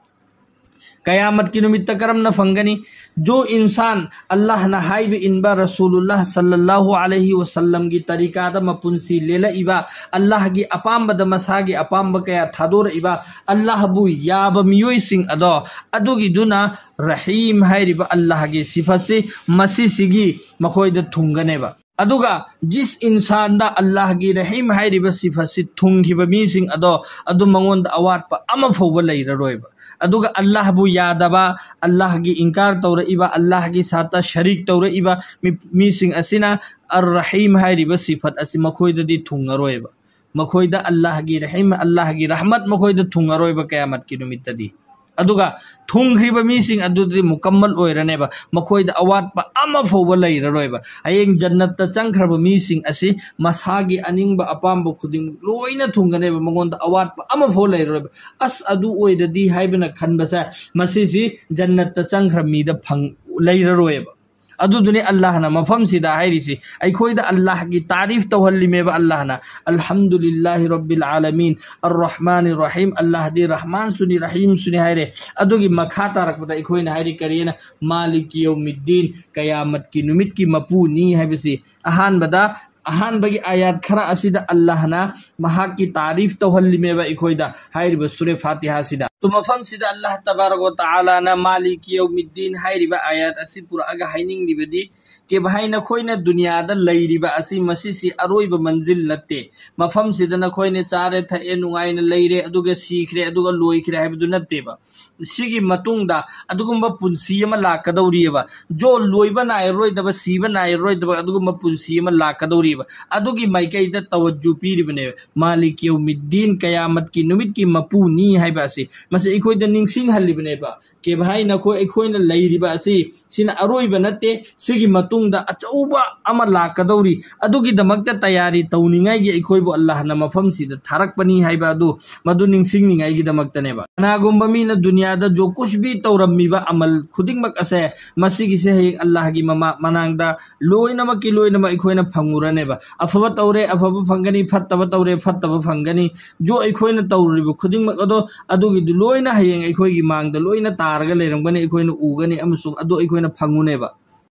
ꯀꯌꯥꯃꯠꯀꯤ ꯅꯨꯃꯤꯠꯇ ꯀꯔꯝꯅ ꯐꯪꯒꯅꯤ? ꯖꯣ ꯏꯟꯁꯥꯟ ꯑꯜꯂꯥꯍꯅ ꯍꯥꯏꯕ ꯏꯟꯕ, ꯔꯁꯨꯂꯨꯜꯂꯥꯍ ꯁꯜꯂꯜꯂꯥꯍꯨ ꯑꯂꯩꯍꯤ ꯋꯁꯜꯂꯝꯒꯤ ꯇꯔꯤꯀꯥꯗ ꯃꯄꯨꯟꯁꯤ ꯂꯦꯜꯂꯛꯏꯕ, ꯑꯜꯂꯥꯍꯒꯤ ꯑꯄꯥꯝꯕꯗ ꯃꯁꯥꯒꯤ ꯑꯄꯥꯝꯕ ꯀꯌꯥ ꯊꯥꯗꯣꯔꯛꯏꯕ, ꯑꯜꯂꯥꯍꯕꯨ ꯌꯥꯕ ꯃꯤꯑꯣꯏꯁꯤꯡ ꯑꯗꯣ, ꯑꯗꯨꯒꯤꯗꯨꯅ ꯔꯍꯤꯝ ꯍꯥꯏꯔꯤꯕ ꯑꯜꯂꯥꯍꯒꯤ ꯁꯤꯐꯠꯁꯤ ꯃꯁꯤꯁꯤꯒꯤ ꯃꯈꯣꯏꯗ ꯊꯨꯡꯒꯅꯦꯕ꯫ ꯑꯗꯨꯒ ꯖꯤꯁ ꯏꯟꯁꯥꯟꯗ ꯑꯜꯂꯥꯍꯒꯤ ꯔꯍꯤꯝ ꯍꯥꯏꯔꯤꯕ ꯁꯤꯐꯠꯁꯤ ꯊꯨꯡꯈꯤꯕ ꯃꯤꯁꯤꯡ ꯑꯗꯣ, ꯑꯗꯨ ꯃꯉꯣꯟꯗ ꯑꯋꯥꯠꯄ ꯑꯃ ꯐꯥꯎꯕ ꯂꯩꯔꯔꯣꯏꯕ꯫ ꯑꯗꯨꯒ ꯑꯜꯂꯥꯍꯕꯨ ꯌꯥꯗꯕ, ꯑꯜꯂꯥꯍꯒꯤ ꯏꯟꯀꯥꯔ ꯇꯧꯔꯛꯏꯕ, ꯑꯜꯂꯥꯍꯒꯤ ꯁꯥꯠꯇ ꯁꯔꯤꯛ ꯇꯧꯔꯛꯏꯕ ꯃꯤ-, ꯃꯤꯁꯤꯡ ꯑꯁꯤꯅ ꯑꯔ ꯔꯍꯤꯝ ꯍꯥꯏꯔꯤꯕ ꯁꯤꯐꯠ ꯑꯁꯤ ꯃꯈꯣꯏꯗꯗꯤ ꯊꯨꯡꯉꯔꯣꯏꯕ꯫ ꯃꯈꯣꯏꯗ ꯑꯜꯂꯥꯍꯒꯤ ꯔꯍꯤꯝ, ꯑꯜꯂꯥꯍꯒꯤ ꯔꯍꯃꯠ ꯃꯈꯣꯏꯗ ꯊꯨꯡꯉꯔꯣꯏꯕ ꯀꯌꯥꯃꯠꯀꯤ ꯅꯨꯃꯤꯠꯇꯗꯤ꯫ ꯑꯗꯨꯒ ꯊꯨꯡꯈ꯭ꯔꯤꯕ ꯃꯤꯁꯤꯡ ꯑꯗꯨꯗꯤ ꯃꯨꯀꯝꯃꯜ ꯑꯣꯏꯔꯅꯦꯕ, ꯃꯈꯣꯏꯗ ꯑꯋꯥꯠꯄ ꯑꯃ ꯐꯥꯎꯕ ꯂꯩꯔꯔꯣꯏꯕ꯫ ꯍꯌꯦꯡ ꯖꯟꯅꯠꯇ ꯆꯪꯈ꯭ꯔꯕ ꯃꯤꯁꯤꯡ ꯑꯁꯤ ꯃꯁꯥꯒꯤ ꯑꯅꯤꯡꯕ ꯑꯄꯥꯝꯕ ꯈꯨꯗꯤꯡꯃꯛ ꯂꯣꯏꯅ ꯊꯨꯡꯒꯅꯦꯕ, ꯃꯉꯣꯟꯗ ꯑꯋꯥꯠꯄ ꯑꯃ ꯐꯥꯎ ꯂꯩꯔꯔꯣꯏꯕ꯫ ꯑꯁ, ꯑꯗꯨ ꯑꯣꯏꯔꯗꯤ ꯍꯥꯏꯕꯅ ꯈꯟꯕꯁꯦ, ꯃꯁꯤꯁꯤ ꯖꯟꯅꯠꯇ ꯆꯪꯈ꯭ꯔ ꯃꯤꯗ ꯐꯪ-, ꯂꯩꯔꯔꯣꯏꯕ꯫ ꯑꯗꯨꯗꯨꯅꯤ ꯑꯜꯂꯥꯍꯅ ꯃꯐꯝꯁꯤꯗ ꯍꯥꯏꯔꯤꯁꯤ, ꯑꯩꯈꯣꯏꯗ ꯑꯜꯂꯥꯍꯒꯤ ꯇꯥꯔꯤꯐ ꯇꯧꯍꯜꯂꯤꯃꯦꯕ ꯑꯜꯂꯥꯍꯅ, "ꯑꯜꯍꯝꯗꯨꯂꯤꯜꯂꯥꯍꯤ ꯔꯕꯤꯜ ꯑꯥꯂꯃꯤꯟ, ꯑꯔ ꯔꯍꯃꯥꯅꯤꯔ ꯔꯍꯤꯝ", ꯑꯜꯂꯥꯍꯗꯤ ꯔꯍꯃꯥꯟꯁꯨꯅꯤ, ꯔꯍꯤꯝꯁꯨꯅꯤ ꯍꯥꯏꯔꯦ꯫ ꯑꯗꯨꯒꯤ ꯃꯈꯥ ꯇꯥꯔꯛꯄꯗ ꯑꯩꯈꯣꯏꯅ ꯍꯥꯏꯔꯤ ꯀꯔꯤꯅ? "ꯃꯥꯂꯤꯀꯤ ꯌꯧꯃꯤꯗꯤꯟ", ꯀꯌꯥꯃꯠꯀꯤ ꯅꯨꯃꯤꯠꯀꯤ ꯃꯄꯨꯅꯤ ꯍꯥꯏꯕꯁꯤ꯫ ꯑꯍꯥꯟꯕꯗ, ꯑꯍꯥꯟꯕꯒꯤ ꯑꯥꯌꯥꯠ ꯈꯔ ꯑꯁꯤꯗ ꯑꯜꯂꯥꯍꯅ ꯃꯍꯥꯛꯀꯤ ꯇꯥꯔꯤꯐ ꯇꯧꯍꯜꯂꯤꯃꯦꯕ ꯑꯩꯈꯣꯏꯗ ꯍꯥꯏꯔꯤꯕ ꯁꯨꯔꯦ ꯐꯥꯇꯤꯍꯥꯁꯤꯗ꯫ ꯑꯗꯨ ꯃꯐꯝꯁꯤꯗ ꯑꯜꯂꯥꯍ ꯇꯕꯥꯔꯛ ꯋ ꯇꯥꯂꯥꯅ "ꯃꯥꯂꯤꯀꯤ ꯌꯧꯃꯤꯗꯤꯟ" ꯍꯥꯏꯔꯤꯕ ꯑꯥꯌꯥꯠ ꯑꯁꯤ ꯄꯨꯔꯛꯑꯒ ꯍꯥꯏꯅꯤꯡꯂꯤꯕꯗꯤ, ꯀꯦ ꯚꯥꯏ, ꯅꯈꯣꯏꯅ ꯗꯨꯅꯤꯌꯥꯗ ꯂꯩꯔꯤꯕ ꯑꯁꯤ, ꯃꯁꯤꯁꯤ ꯑꯔꯣꯏꯕ ꯃꯟꯖꯤꯜ ꯅꯠꯇꯦ꯫ ꯃꯐꯝꯁꯤꯗ ꯅꯈꯣꯏꯅ ꯆꯥꯔꯦ, ꯊꯛꯑꯦ, ꯅꯨꯡꯉꯥꯏꯅ ꯂꯩꯔꯦ, ꯑꯗꯨꯒ ꯁꯤꯈ꯭ꯔꯦ, ꯑꯗꯨꯒ ꯂꯣꯏꯈ꯭ꯔꯦ ꯍꯥꯏꯕꯗꯨ ꯅꯠꯇꯦꯕ꯫ ꯁꯤꯒꯤ ꯃꯇꯨꯡꯗ ꯑꯗꯨꯒꯨꯝꯕ ꯄꯨꯟꯁꯤ ꯑꯃ ꯂꯥꯛꯀꯗꯧꯔꯤꯑꯕ꯫ ꯖꯣ ꯂꯣꯏꯕ ꯅꯥꯏꯔꯔꯣꯏꯗꯕ, ꯁꯤꯕ ꯅꯥꯏꯔꯔꯣꯏꯗꯕ ꯑꯗꯨꯒꯨꯝꯕ ꯄꯨꯟꯁꯤ ꯑꯃ ꯂꯥꯛꯀꯗꯧꯔꯤꯑꯕ꯫ ꯑꯗꯨꯒꯤ ꯃꯥꯏꯀꯩꯗ ꯇꯋꯖꯨ ꯄꯤꯔꯤꯕꯅꯦꯕ꯫ "ꯃꯥꯂꯤꯀꯤ ꯌꯧꯃꯤꯗꯤꯟ", ꯀꯌꯥꯃꯠꯀꯤ ꯅꯨꯃꯤꯠꯀꯤ ꯃꯄꯨꯅꯤ ꯍꯥꯏꯕ ꯑꯁꯤ꯫ ꯃꯁꯤ ꯑꯩꯈꯣꯏꯗ ꯅꯤꯡꯁꯤꯡꯍꯜꯂꯤꯕꯅꯦꯕ꯫ ꯀꯦ ꯚꯥꯏ, ꯅꯈꯣꯏ, ꯑꯩꯈꯣꯏꯅ ꯂꯩꯔꯤꯕ ꯑꯁꯤ, ꯁꯤꯅ ꯑꯔꯣꯏꯕ ꯅꯠꯇꯦ꯫ ꯁꯤꯒꯤ ꯃꯇꯨꯡ ꯃꯇꯨꯡꯗ ꯑꯆꯧꯕ ꯑꯃ ꯂꯥꯛꯀꯗꯧꯔꯤ, ꯑꯗꯨꯒꯤꯗꯃꯛꯇ ꯇꯌꯥꯔꯤ ꯇꯧꯅꯤꯡꯉꯥꯏꯒꯤ ꯑꯩꯈꯣꯏꯕꯨ ꯑꯜꯂꯥꯍꯅ ꯃꯐꯝꯁꯤꯗ ꯊꯥꯔꯛꯄꯅꯤ ꯍꯥꯏꯕ ꯑꯗꯨ, ꯃꯗꯨ ꯅꯤꯡꯁꯤꯡꯅꯤꯡꯉꯥꯏꯒꯤꯗꯃꯛꯇꯅꯦꯕ꯫ ꯀꯅꯥꯒꯨꯝꯕ ꯃꯤꯅ ꯗꯨꯅꯤꯌꯥꯗ ꯖꯣ ꯀꯨꯁ ꯚꯤ ꯇꯧꯔꯝꯃꯤꯕ ꯑꯃꯜ ꯈꯨꯗꯤꯡꯃꯛ ꯑꯁꯦ, ꯃꯁꯤꯒꯤꯁꯦ ꯍꯌꯦꯡ ꯑꯜꯂꯥꯍꯒꯤ ꯃꯃꯥ-, ꯃꯅꯥꯛꯇ ꯂꯣꯏꯅꯃꯛꯀꯤ ꯂꯣꯏꯅꯃꯛ ꯑꯩꯈꯣꯏꯅ ꯐꯪꯉꯨꯔꯅꯦꯕ꯫ ꯑꯐꯕ ꯇꯧꯔꯦ, ꯑꯐꯕ ꯐꯪꯒꯅꯤ, ꯐꯠꯇꯕ ꯇꯧꯔꯦ, ꯐꯠꯇꯕ ꯐꯪꯒꯅꯤ꯫ ꯖꯣ ꯑꯩꯈꯣꯏꯅ ꯇꯧꯔꯨꯔꯤꯕ ꯈꯨꯗꯤꯡꯃꯛ ꯑꯗꯣ, ꯑꯗꯨꯒꯤꯗꯨ ꯂꯣꯏꯅ ꯍꯌꯦꯡ ꯑꯩꯈꯣꯏꯒꯤ ꯃꯥꯡꯗ ꯂꯣꯏꯅ ꯇꯥꯔꯒ ꯂꯩꯔꯝꯒꯅꯤ, ꯑꯩꯈꯣꯏꯅ ꯎꯒꯅꯤ ꯑꯃꯁꯨꯡ ꯑꯗꯨ ꯑꯩꯈꯣꯏꯅ ꯐꯪꯉꯨꯅꯦꯕ꯫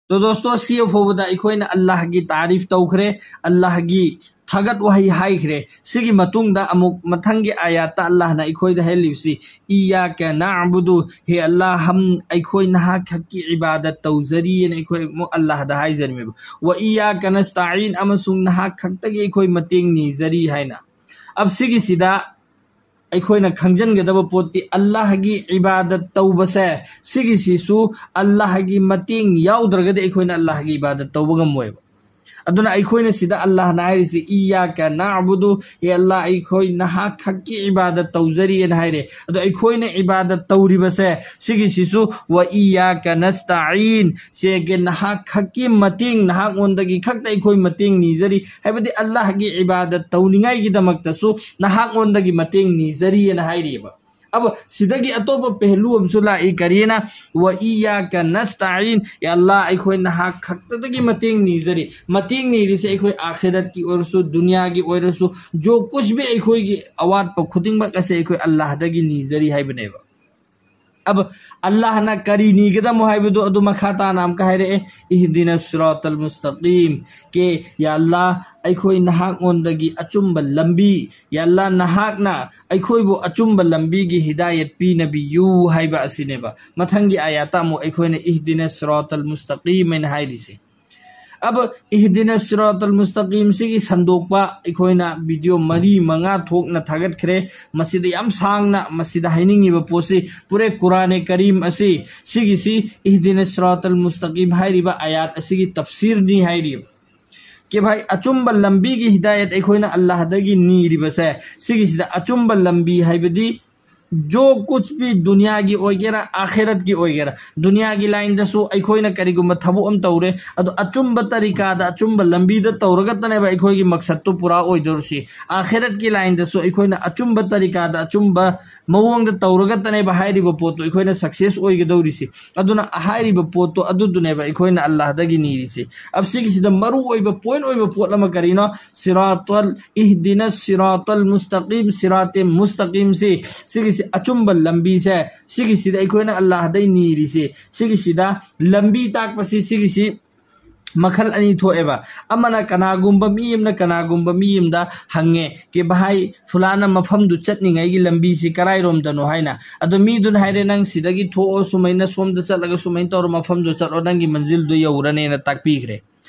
ꯇꯣ ꯗꯣꯁꯇꯣ, ꯁꯤ ꯐꯥꯎꯕꯗ ꯑꯩꯈꯣꯏꯅ ꯑꯜꯂꯥꯍꯒꯤ ꯇꯥꯔꯤꯐ ꯇꯧꯈ꯭ꯔꯦ, ꯑꯜꯂꯥꯍꯒꯤ ꯊꯥꯒꯠ ꯋꯥꯍꯩ ꯍꯥꯏꯈ꯭ꯔꯦ꯫ ꯁꯤꯒꯤ ꯃꯇꯨꯡꯗ ꯑꯃꯨꯛ ꯃꯊꯪꯒꯤ ꯑꯥꯌꯥꯠꯇ ꯑꯜꯂꯥꯍꯅ ꯑꯩꯈꯣꯏꯗ ꯍꯥꯏꯔꯤꯕꯁꯤ, "ꯏꯌꯥꯀ ꯅꯥꯕꯨꯗꯨ", ꯍꯦ ꯑꯜꯂꯥꯍ, ꯍꯝ, ꯑꯩꯈꯣꯏ ꯅꯍꯥꯛ ꯈꯛꯀꯤ ꯏꯕꯥꯗꯠ ꯇꯧꯖꯔꯤꯑꯅ ꯑꯩꯈꯣꯏ ꯑꯃꯨꯛ ꯑꯜꯂꯥꯍꯗ ꯍꯥꯏꯖꯔꯝꯃꯦꯕ꯫ "ꯋ ꯏꯌꯥꯀ ꯅꯁꯇꯥꯏꯟ", ꯑꯃꯁꯨꯡ ꯅꯍꯥꯛ ꯈꯛꯇꯒꯤ ꯑꯩꯈꯣꯏ ꯃꯇꯦꯡ ꯅꯤꯖꯔꯤ ꯍꯥꯏꯅ꯫ ꯑꯕ ꯁꯤꯒꯤꯁꯤꯗ ꯑꯩꯈꯣꯏꯅ ꯈꯪꯖꯤꯟꯒꯗꯕ ꯄꯣꯠꯇꯤ, ꯑꯜꯂꯥꯍꯒꯤ ꯏꯕꯥꯗꯠ ꯇꯧꯕꯁꯦ, ꯁꯤꯒꯤꯁꯤꯁꯨ ꯑꯜꯂꯥꯍꯒꯤ ꯃꯇꯦꯡ ꯌꯥꯎꯗ꯭ꯔꯒꯗꯤ ꯑꯩꯈꯣꯏꯅ ꯑꯜꯂꯥꯍꯒꯤ ꯏꯕꯥꯗꯠ ꯇꯧꯕ ꯉꯝꯃꯣꯏꯕ꯫ ꯑꯗꯨꯅ ꯑꯩꯈꯣꯏꯅ ꯁꯤꯗ ꯑꯜꯂꯥꯍꯅ ꯍꯥꯏꯔꯤꯁꯤ, "ꯏꯌꯥꯀ ꯅꯥꯕꯨꯗꯨ", ꯍꯦ ꯑꯜꯂꯥꯍ, ꯑꯩꯈꯣꯏ ꯅꯍꯥꯛ ꯈꯛꯀꯤ ꯏꯕꯥꯗꯠ ꯇꯧꯖꯔꯤꯑꯅ ꯍꯥꯏꯔꯦ꯫ ꯑꯗꯣ ꯑꯩꯈꯣꯏꯅ ꯏꯕꯥꯗꯠ ꯇꯧꯔꯤꯕꯁꯦ, ꯁꯤꯒꯤꯁꯤꯁꯨ "ꯋ ꯏꯌꯥꯀ ꯅꯁꯇꯥꯏꯟ", ꯁꯦꯒꯦ ꯅꯍꯥꯛ ꯈꯛꯀꯤ ꯃꯇꯦꯡ, ꯅꯍꯥꯛꯉꯣꯟꯗꯒꯤ ꯈꯛꯇ ꯑꯩꯈꯣꯏ ꯃꯇꯦꯡ ꯅꯤꯖꯔꯤ, ꯍꯥꯏꯕꯗꯤ ꯑꯜꯂꯥꯍꯒꯤ ꯏꯕꯥꯗꯠ ꯇꯧꯅꯤꯡꯉꯥꯏꯒꯤꯗꯃꯛꯇꯁꯨ ꯅꯍꯥꯛꯉꯣꯟꯗꯒꯤ ꯃꯇꯦꯡ ꯅꯤꯖꯔꯤꯑꯅ ꯍꯥꯏꯔꯤꯑꯕ꯫ ꯑꯕ ꯁꯤꯗꯒꯤ ꯑꯇꯣꯞꯄ ꯄꯦꯍꯂꯨ ꯑꯃꯁꯨ ꯂꯥꯛꯏ, ꯀꯔꯤꯅ? "ꯋ ꯏꯌꯥꯀ ꯅꯁꯇꯥꯏꯟ", ꯌꯥ ꯑꯜꯂꯥꯍ, ꯑꯩꯈꯣꯏ ꯅꯍꯥꯛ ꯈꯛꯇꯗꯒꯤ ꯃꯇꯦꯡ ꯅꯤꯖꯔꯤ꯫ ꯃꯇꯦꯡ ꯅꯤꯔꯤꯁꯦ ꯑꯩꯈꯣꯏ ꯑꯥꯈꯤꯔꯠꯀꯤ ꯑꯣꯏꯔꯁꯨ, ꯗꯨꯅꯤꯌꯥꯒꯤ ꯑꯣꯏꯔꯁꯨ, ꯖꯣ ꯀꯨꯁ ꯚꯤ, ꯑꯩꯈꯣꯏꯒꯤ ꯑꯋꯥꯠꯄ ꯈꯨꯗꯤꯡꯃꯛ ꯑꯁꯦ ꯑꯩꯈꯣꯏ ꯑꯜꯂꯥꯍꯗꯒꯤ ꯅꯤꯖꯔꯤ ꯍꯥꯏꯕꯅꯦꯕ꯫ ꯑꯕ ꯑꯜꯂꯥꯍꯅ ꯀꯔꯤ ꯅꯤꯒꯗꯃꯣ ꯍꯥꯏꯕꯗꯨ ꯑꯗꯨ ꯃꯈꯥ ꯇꯥꯅ ꯑꯃꯨꯛꯀ ꯍꯥꯏꯔꯛꯑꯦ, "ꯏꯍꯗꯤꯅ ꯁꯤꯔꯥꯇꯜ ꯃꯨꯁꯇꯥꯀꯤꯝ", ꯀꯦ, ꯌꯥ ꯑꯜꯂꯥꯍ, ꯑꯩꯈꯣꯏ ꯅꯍꯥꯛꯉꯣꯟꯗꯒꯤ ꯑꯆꯨꯝꯕ ꯂꯝꯕꯤ, ꯌꯥ ꯑꯜꯂꯥꯍ, ꯅꯍꯥꯛꯅ ꯑꯩꯈꯣꯏꯕꯨ ꯑꯆꯨꯝꯕ ꯂꯝꯕꯤꯒꯤ ꯍꯤꯗꯥꯌꯠ ꯄꯤꯅꯕꯤꯌꯨ ꯍꯥꯏꯕ ꯑꯁꯤꯅꯦꯕ꯫ ꯃꯊꯪꯒꯤ ꯑꯥꯌꯥꯠꯇ ꯑꯃꯨꯛ ꯑꯩꯈꯣꯏꯅ "ꯏꯍꯗꯤꯅ ꯁꯤꯔꯥꯇꯜ ꯃꯨꯁꯇꯥꯀꯤꯝ" ꯍꯥꯏꯅ ꯍꯥꯏꯔꯤꯁꯦ꯫ ꯑꯕ ꯏꯍꯗꯤꯅ ꯁꯤꯔꯥꯇꯜ ꯃꯨꯁꯇꯥꯀꯤꯝ ꯁꯤꯒꯤ ꯁꯟꯗꯣꯛꯄ ꯑꯩꯈꯣꯏꯅ ꯚꯤꯗꯤꯑꯣ ꯃꯔꯤ ꯃꯉꯥ ꯊꯣꯛꯅ ꯊꯥꯒꯠꯈ꯭ꯔꯦ꯫ ꯃꯁꯤꯗ ꯌꯥꯝ ꯁꯥꯡꯅ ꯃꯁꯤꯗ ꯍꯥꯏꯅꯤꯡꯉꯤꯕ ꯄꯣꯠꯁꯤ ꯄꯨꯔꯦ ꯀꯨꯔꯥꯅꯦ ꯀꯔꯤꯝ ꯑꯁꯤ, ꯁꯤꯒꯤꯁꯤ ꯏꯍꯗꯤꯅ ꯁꯤꯔꯥꯇꯜ ꯃꯨꯁꯇꯥꯀꯤꯝ ꯍꯥꯏꯔꯤꯕ ꯑꯥꯌꯥꯠ ꯑꯁꯤꯒꯤ ꯇꯐꯁꯤꯔꯅꯤ ꯍꯥꯏꯔꯤꯕ꯫ ꯀꯦ ꯚꯥꯏ, ꯑꯆꯨꯝꯕ ꯂꯝꯕꯤꯒꯤ ꯍꯤꯗꯥꯌꯠ ꯑꯩꯈꯣꯏꯅ ꯑꯜꯂꯥꯍꯗꯒꯤ ꯅꯤꯔꯤꯕꯁꯦ, ꯁꯤꯒꯤꯁꯤꯗ ꯑꯆꯨꯝꯕ ꯂꯝꯕꯤ ꯍꯥꯏꯕꯗꯤ ꯖꯣ ꯀꯨꯆ ꯚꯤ ꯗꯨꯅꯤꯌꯥꯒꯤ ꯑꯣꯏꯒꯦꯔꯥ, ꯑꯥꯈꯤꯔꯠꯀꯤ ꯑꯣꯏꯒꯦꯔꯥ, ꯗꯨꯅꯤꯌꯥꯒꯤ ꯂꯥꯏꯟꯗꯁꯨ ꯑꯩꯈꯣꯏꯅ ꯀꯔꯤꯒꯨꯝꯕ ꯊꯕꯛ ꯑꯃ ꯇꯧꯔꯦ, ꯑꯗꯣ ꯑꯆꯨꯝꯕ ꯇꯔꯤꯀꯥꯗ, ꯑꯆꯨꯝꯕ ꯂꯝꯕꯤꯗ ꯇꯧꯔꯒꯇꯅꯦꯕ ꯑꯩꯈꯣꯏꯒꯤ ꯃꯛꯁꯠꯇꯨ ꯄꯨꯔꯥ ꯑꯣꯏꯗꯧꯔꯤꯁꯤ꯫ ꯑꯥꯈꯤꯔꯠꯀꯤ ꯂꯥꯏꯟꯗꯁꯨ ꯑꯩꯈꯣꯏꯅ ꯑꯆꯨꯝꯕ ꯇꯔꯤꯀꯥꯗ, ꯑꯆꯨꯝꯕ ꯃꯑꯣꯡꯗ ꯇꯧꯔꯒꯇꯅꯦꯕ ꯍꯥꯏꯔꯤꯕ ꯄꯣꯠꯇꯨ ꯑꯩꯈꯣꯏꯅ ꯁꯛꯁꯦꯁ ꯑꯣꯏꯒꯗꯧꯔꯤꯁꯤ꯫ ꯑꯗꯨꯅ ꯍꯥꯏꯔꯤꯕ ꯄꯣꯠꯇꯨ ꯑꯗꯨꯗꯨꯅꯦꯕ ꯑꯩꯈꯣꯏꯅ ꯑꯜꯂꯥꯍꯗꯒꯤ ꯅꯤꯔꯤꯁꯤ꯫ ꯑꯁꯤꯒꯤꯁꯤꯗ ꯃꯔꯨ ꯑꯣꯏꯕ, ꯄꯣꯏꯟ ꯑꯣꯏꯕ ꯄꯣꯠ ꯑꯃ ꯀꯔꯤꯅꯣ? ꯁꯤꯔꯥꯇꯜ, ꯏꯍꯗꯤꯅ ꯁꯤꯔꯥꯇꯜ ꯃꯨꯁꯇꯀꯤꯝ, ꯁꯤꯔꯥꯇꯦ ꯃꯨꯁꯇꯀꯤꯝꯁꯤ, ꯁꯤꯒꯤꯁꯤ ꯑꯆꯨꯝꯕ ꯂꯝꯕꯤꯁꯦ, ꯁꯤꯒꯤꯁꯤꯗ ꯑꯩꯈꯣꯏꯅ ꯑꯜꯂꯥꯍꯗꯩ ꯅꯤꯔꯤꯁꯤ꯫ ꯁꯤꯒꯤꯁꯤꯗ ꯂꯝꯕꯤ ꯇꯥꯛꯄꯁꯤ, ꯁꯤꯒꯤꯁꯤ ꯃꯈꯜ ꯑꯅꯤ ꯊꯣꯛꯑꯦꯕ꯫ ꯑꯃꯅ ꯀꯅꯥꯒꯨꯝꯕ ꯃꯤ ꯑꯃꯅ ꯀꯅꯥꯒꯨꯝꯕ ꯃꯤ ꯑꯃꯗ ꯍꯪꯉꯦ ꯀꯤ, "ꯚꯥꯏ, ꯐꯨꯂꯥꯅ ꯃꯐꯝꯗꯨ ꯆꯠꯅꯤꯡꯉꯥꯏꯒꯤ ꯂꯝꯕꯤꯁꯤ ꯀꯔꯥꯏꯔꯣꯝꯗꯅꯣ?" ꯍꯥꯏꯅ꯫ ꯑꯗꯣ ꯃꯤꯗꯨꯅ ꯍꯥꯏꯔꯦ, "ꯅꯪ ꯁꯤꯗꯒꯤ ꯊꯣꯛꯑꯣ, ꯁꯨꯃꯥꯏꯅ ꯁꯣꯝꯗ ꯆꯠꯂꯒ ꯁꯨꯃꯥꯏꯅ ꯇꯧꯔ ꯃꯐꯝꯗꯨ ꯆꯠꯂꯣ, ꯅꯪꯒꯤ ꯃꯟꯖꯤꯜꯗꯨ ꯌꯧꯔꯅꯦꯅ" ꯇꯥꯛꯄꯤꯈ꯭ꯔꯦ꯫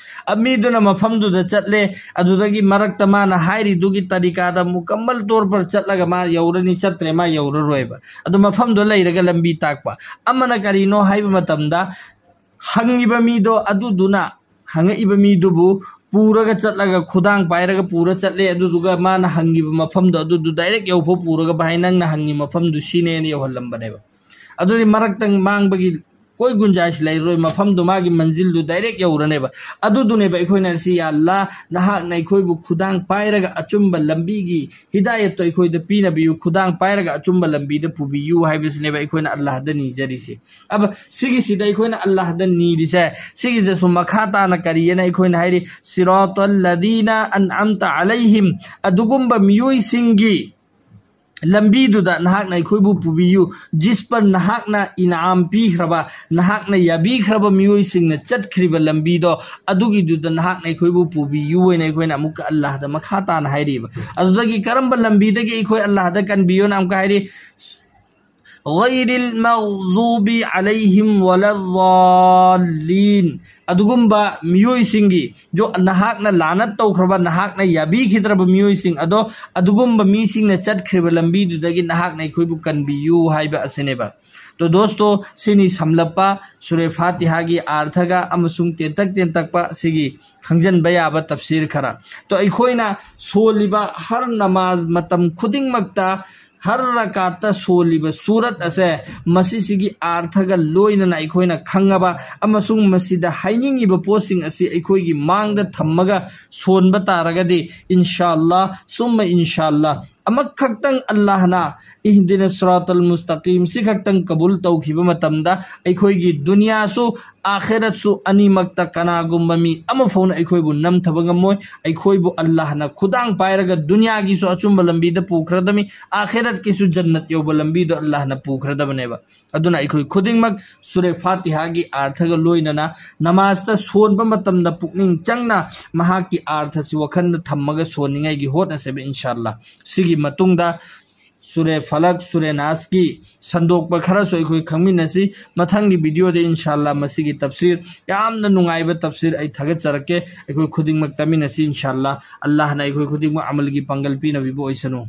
ꯑ, ꯃꯤꯗꯨꯅ ꯃꯐꯝꯗꯨꯗ ꯆꯠꯂꯦ, ꯑꯗꯨꯗꯒꯤ ꯃꯔꯛꯇ ꯃꯥꯅ ꯍꯥꯏꯔꯤꯗꯨꯒꯤ ꯇꯔꯤꯀꯥꯗ ꯃꯨꯀꯝꯃꯜ ꯇꯣꯔ ꯄꯔ ꯆꯠꯂꯒ ꯃꯥ ꯌꯧꯔꯅꯤ, ꯆꯠꯇ꯭ꯔꯦ ꯃꯥ ꯌꯧꯔꯔꯣꯏꯕ꯫ ꯑꯗꯣ ꯃꯐꯝꯗꯣ ꯂꯩꯔꯒ ꯂꯝꯕꯤ ꯇꯥꯛꯄ꯫ ꯑꯃꯅ ꯀꯔꯤꯅꯣ ꯍꯥꯏꯕ ꯃꯇꯝꯗ, ꯍꯪꯉꯤꯕ ꯃꯤꯗꯣ ꯑꯗꯨꯗꯨꯅ, ꯍꯪꯉꯛꯏꯕ ꯃꯤꯗꯨꯕꯨ ꯄꯨꯔꯒ ꯆꯠꯂꯒ, ꯈꯨꯗꯥꯡ ꯄꯥꯏꯔꯒ ꯄꯨꯔ ꯆꯠꯂꯦ, ꯑꯗꯨꯗꯨꯒ ꯃꯥꯅ ꯍꯪꯉꯤꯕ ꯃꯐꯝꯗꯣ ꯑꯗꯨꯗꯨ ꯗꯥꯏꯔꯦꯛ ꯌꯧꯐꯥꯎ ꯄꯨꯔꯒ, "ꯚꯥꯏ, ꯅꯪꯅ ꯍꯪꯉꯤ ꯃꯐꯝꯗꯨ ꯁꯤꯅꯦꯅ" ꯌꯧꯍꯜꯂꯝꯕꯅꯦꯕ꯫ ꯑꯗꯨꯗꯤ ꯃꯔꯛꯇ ꯃꯥꯡꯕꯒꯤ ꯀꯣꯏ ꯒꯨꯟꯖꯥꯏꯁ ꯂꯩꯔꯔꯣꯏ, ꯃꯐꯝꯗꯨ, ꯃꯥꯒꯤ ꯃꯟꯖꯤꯜꯗꯨ ꯗꯥꯏꯔꯦꯛ ꯌꯧꯔꯅꯦꯕ꯫ ꯑꯗꯨꯗꯨꯅꯦꯕ ꯑꯩꯈꯣꯏꯅ ꯁꯤ, "ꯌꯥ ꯑꯜꯂꯥ, ꯅꯍꯥꯛꯅ ꯑꯩꯈꯣꯏꯕꯨ ꯈꯨꯗꯥꯡ ꯄꯥꯏꯔꯒ ꯑꯆꯨꯝꯕ ꯂꯝꯕꯤꯒꯤ ꯍꯤꯗꯥꯌꯠꯇꯣ ꯑꯩꯈꯣꯏꯗ ꯄꯤꯅꯕꯤꯌꯨ, ꯈꯨꯗꯥꯡ ꯄꯥꯏꯔꯒ ꯑꯆꯨꯝꯕ ꯂꯝꯕꯤꯗ ꯄꯨꯕꯤꯌꯨ" ꯍꯥꯏꯕꯁꯤꯅꯦꯕ ꯑꯩꯈꯣꯏꯅ ꯑꯜꯂꯥꯍꯗ ꯅꯤꯖꯔꯤꯁꯦ꯫ ꯑꯕ ꯁꯤꯒꯤꯁꯤꯗ ꯑꯩꯈꯣꯏꯅ ꯑꯜꯂꯥꯍꯗ ꯅꯤꯔꯤꯁꯦ, ꯁꯤꯒꯤꯁꯤꯗꯁꯨ ꯃꯈꯥ ꯇꯥꯅ ꯀꯔꯤꯑꯅ ꯑꯩꯈꯣꯏꯅ ꯍꯥꯏꯔꯤ? "ꯁꯤꯔꯥꯇꯜ ꯂꯗꯤꯅ ꯑꯟꯑꯝꯇ ꯑꯂꯩꯍꯤꯝ", ꯑꯗꯨꯒꯨꯝꯕ ꯃꯤꯑꯣꯏꯁꯤꯡꯒꯤ ꯂꯝꯕꯤꯗꯨꯗ ꯅꯍꯥꯛꯅ ꯑꯩꯈꯣꯏꯕꯨ ꯄꯨꯕꯤꯌꯨ꯫ ꯖꯤꯁ ꯄꯔ ꯅꯍꯥꯛꯅ ꯏꯅꯥꯝ ꯄꯤꯈ꯭ꯔꯕ, ꯅꯍꯥꯛꯅ ꯌꯥꯕꯤꯈ꯭ꯔꯕ ꯃꯤꯑꯣꯏꯁꯤꯡꯅ ꯆꯠꯈ꯭ꯔꯤꯕ ꯂꯝꯕꯤꯗꯣ, ꯑꯗꯨꯒꯤꯗꯨꯗ ꯅꯍꯥꯛꯅ ꯑꯩꯈꯣꯏꯕꯨ ꯄꯨꯕꯤꯌꯨ ꯍꯥꯏꯅ ꯑꯩꯈꯣꯏꯅ ꯑꯃꯨꯛꯀ ꯑꯜꯂꯥꯍꯗ ꯃꯈꯥ ꯇꯥꯅ ꯍꯥꯏꯔꯤꯕ꯫ ꯑꯗꯨꯗꯒꯤ ꯀꯔꯝꯕ ꯂꯝꯕꯤꯗꯒꯤ ꯑꯩꯈꯣꯏ ꯑꯜꯂꯥꯍꯗ ꯀꯟꯕꯤꯌꯨꯅ ꯑꯃꯨꯛꯀ ꯍꯥꯏꯔꯤ? "ꯒꯩꯔꯤꯜ ꯃꯒꯗꯨꯕꯤ ꯑꯂꯩꯍꯤꯝ ꯋꯂꯗꯥꯜꯂꯤꯟ", ꯑꯗꯨꯒꯨꯝꯕ ꯃꯤꯑꯣꯏꯁꯤꯡꯒꯤ, ꯖꯣ, ꯅꯍꯥꯛꯅ ꯂꯥꯅꯠ ꯇꯧꯈ꯭ꯔꯕ, ꯅꯍꯥꯛꯅ ꯌꯥꯕꯤꯈꯤꯗ꯭ꯔꯕ ꯃꯤꯑꯣꯏꯁꯤꯡ ꯑꯗꯣ, ꯑꯗꯨꯒꯨꯝꯕ ꯃꯤꯁꯤꯡꯅ ꯆꯠꯈ꯭ꯔꯤꯕ ꯂꯝꯕꯤꯗꯨꯗꯒꯤ ꯅꯍꯥꯛꯅ ꯑꯩꯈꯣꯏꯕꯨ ꯀꯟꯕꯤꯌꯨ ꯍꯥꯏꯕ ꯑꯁꯤꯅꯦꯕ꯫ ꯇꯣ ꯗꯣꯁꯇꯣ, ꯁꯤꯅꯤ ꯁꯝꯂꯞꯄ ꯁꯨꯔꯦ ꯐꯥꯇꯤꯍꯥꯒꯤ ꯑꯥꯔꯊꯒ ꯑꯃꯁꯨꯡ ꯇꯦꯟꯇꯛ ꯇꯦꯟꯇꯛꯄ ꯁꯤꯒꯤ ꯈꯪꯖꯟꯕ ꯌꯥꯕ ꯇꯐꯁꯤꯔ ꯈꯔ꯫ ꯇꯣ ꯑꯩꯈꯣꯏꯅ ꯁꯣꯜꯂꯤꯕ ꯍꯔ ꯅꯃꯥꯖ ꯃꯇꯝ ꯈꯨꯗꯤꯡꯃꯛꯇ ꯍꯔ ꯔꯀꯥꯠꯇ ꯁꯣꯜꯂꯤꯕ ꯁꯨꯔꯠ ꯑꯁꯦ ꯃꯁꯤꯁꯤꯒꯤ ꯑꯥꯔꯊꯒ ꯂꯣꯏꯅꯅ ꯑꯩꯈꯣꯏꯅ ꯈꯪꯉꯕ ꯑꯃꯁꯨꯡ ꯃꯁꯤꯗ ꯍꯥꯏꯅꯤꯡꯉꯤꯕ ꯄꯣꯠꯁꯤꯡ ꯑꯁꯤ ꯑꯩꯈꯣꯏꯒꯤ ꯃꯥꯡꯗ ꯊꯝꯃꯒ ꯁꯣꯟꯕ ꯇꯥꯔꯒꯗꯤ, ꯏꯟꯁꯥ ꯑꯜꯂꯥ ꯁꯨꯝꯃ ꯏꯟꯁꯥ ꯑꯜꯂꯥ, ꯑꯃꯈꯛꯇꯪ ꯑꯜꯂꯥꯍꯅ ꯏꯍꯗꯤꯅ ꯁꯤꯔꯥꯇꯜ ꯃꯨꯁꯇꯀꯤꯝ ꯁꯤ ꯈꯛꯇꯪ ꯀꯕꯨꯜ ꯇꯧꯈꯤꯕ ꯃꯇꯝꯗ ꯑꯩꯈꯣꯏꯒꯤ ꯗꯨꯅꯤꯌꯥꯁꯨ ꯑꯥꯈꯤꯔꯠꯁꯨ ꯑꯅꯤꯃꯛꯇ ꯀꯅꯥꯒꯨꯝꯕ ꯃꯤ ꯑꯃ ꯐꯥꯎꯅ ꯑꯩꯈꯣꯏꯕꯨ ꯅꯝꯊꯕ ꯉꯝꯃꯣꯏ꯫ ꯑꯩꯈꯣꯏꯕꯨ ꯑꯜꯂꯥꯍꯅ ꯈꯨꯗꯥꯡ ꯄꯥꯏꯔꯒ ꯗꯨꯅꯤꯌꯥꯒꯤꯁꯨ ꯑꯆꯨꯝꯕ ꯂꯝꯕꯤꯗ ꯄꯨꯈ꯭ꯔꯗꯕꯅꯤ, ꯑꯥꯈꯤꯔꯠꯀꯤꯁꯨ ꯖꯟꯅꯠ ꯌꯧꯕ ꯂꯝꯕꯤꯗꯣ ꯑꯜꯂꯥꯍꯅ ꯄꯨꯈ꯭ꯔꯗꯕꯅꯦꯕ꯫ ꯑꯗꯨꯅ ꯑꯩꯈꯣꯏ ꯈꯨꯗꯤꯡꯃꯛ ꯁꯨꯔꯦ ꯐꯥꯇꯤꯍꯥꯒꯤ ꯑꯥꯔꯊꯒ ꯂꯣꯏꯅꯅ ꯅꯃꯥꯖꯇ ꯁꯣꯟꯕ ꯃꯇꯝꯗ ꯄꯨꯛꯅꯤꯡ ꯆꯪꯅ ꯃꯍꯥꯛꯀꯤ ꯑꯥꯔꯊꯁꯤ ꯋꯥꯈꯜꯗ ꯊꯝꯃꯒ ꯁꯣꯟꯅꯤꯡꯉꯥꯏꯒꯤ ꯍꯣꯠꯅꯁꯦꯕ, ꯏꯟꯁꯥ ꯑꯜꯂꯥ꯫ ꯁꯤꯒꯤ ꯃꯇꯨꯡꯗ ꯁꯨꯔꯦ ꯐꯂꯛ, ꯁꯨꯔꯦ ꯅꯥꯁꯀꯤ ꯁꯟꯗꯣꯛꯄ ꯈꯔꯁꯨ ꯑꯩꯈꯣꯏ ꯈꯪꯃꯤꯟꯅꯁꯤ꯫ ꯃꯊꯪꯒꯤ ꯚꯤꯗꯤꯑꯣꯗ ꯏꯟꯁꯥ ꯑꯜꯂꯥ ꯃꯁꯤꯒꯤ ꯇꯐꯁꯤꯔ, ꯌꯥꯝꯅ ꯅꯨꯡꯉꯥꯏꯕ ꯇꯐꯁꯤꯔ ꯑꯩ ꯊꯥꯒꯠꯆꯔꯛꯀꯦ꯫ ꯑꯩꯈꯣꯏ ꯈꯨꯗꯤꯡꯃꯛ ꯇꯥꯃꯤꯟꯅꯁꯤ ꯏꯟꯁꯥ ꯑꯜꯂꯥ꯫ ꯑꯜꯂꯥꯍꯅ ꯑꯩꯈꯣꯏ ꯈꯨꯗꯤꯡꯃꯛ ꯑꯃꯜꯒꯤ ꯄꯥꯡꯒꯜ ꯄꯤꯅꯕꯤꯕ ꯑꯣꯏꯁꯅꯨ꯫